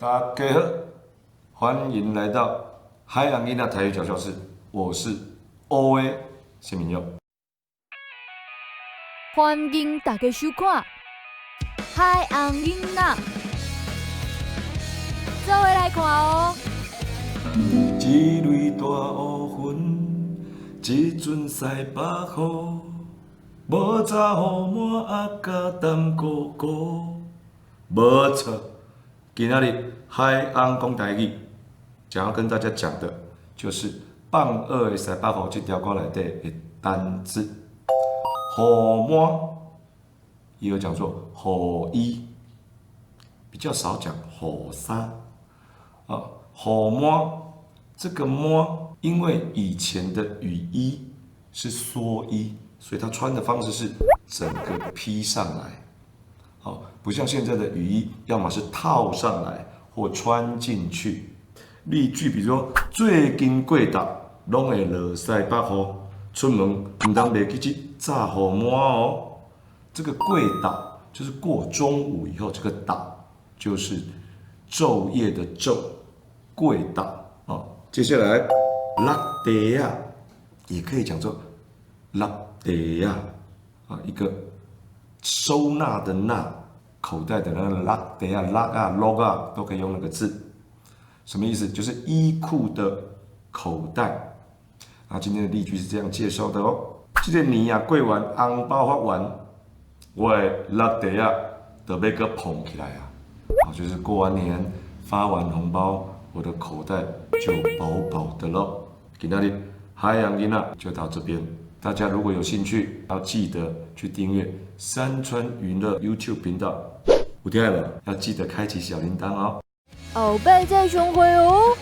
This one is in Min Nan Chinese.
大家好，歡迎來到海洋囡仔台語小教室，我是 O A 謝明佑。歡迎大家收看《海洋囡仔》，做伙來看哦。一蕊大烏雲，一陣西北雨，無早雨滿啊，甲淡糊糊。無錯，今仔日海翁講台語，想要跟大家講的，就是放僫的西北雨這條歌內底的單字。雨滿，也有講做雨衣，比較少講雨衫。啊，雨滿這個滿，因為以前的雨衣是蓑衣，所以他穿的方式是整個披上來。好，不像現在的雨衣，要麼是套上來或穿進去。例句，比如說最近過晝攏會落西北雨，出門毋通袂記得紮雨滿哦。這個過晝就是過中午以後，這個晝就是晝夜的晝，過晝啊。接下來落袋仔，也可以講做落袋仔啊，一個收納的納，口袋的那個落袋仔、落啊、落啊，都可以用那個字。什麼意思？就是衣褲的口袋。啊，今天的例句是這樣介紹的哦。這個年啊過完，紅包發完，我的落袋仔就欲閣膨起來啊！好，就是過完年發完紅包，我的口袋就飽飽的咯。今仔日海洋囡仔就到這邊，大家如果有興趣，要記得去訂閱山川娛樂 YouTube 頻道。有聽無？要記得開啟小鈴鐺哦。後擺再相會哦。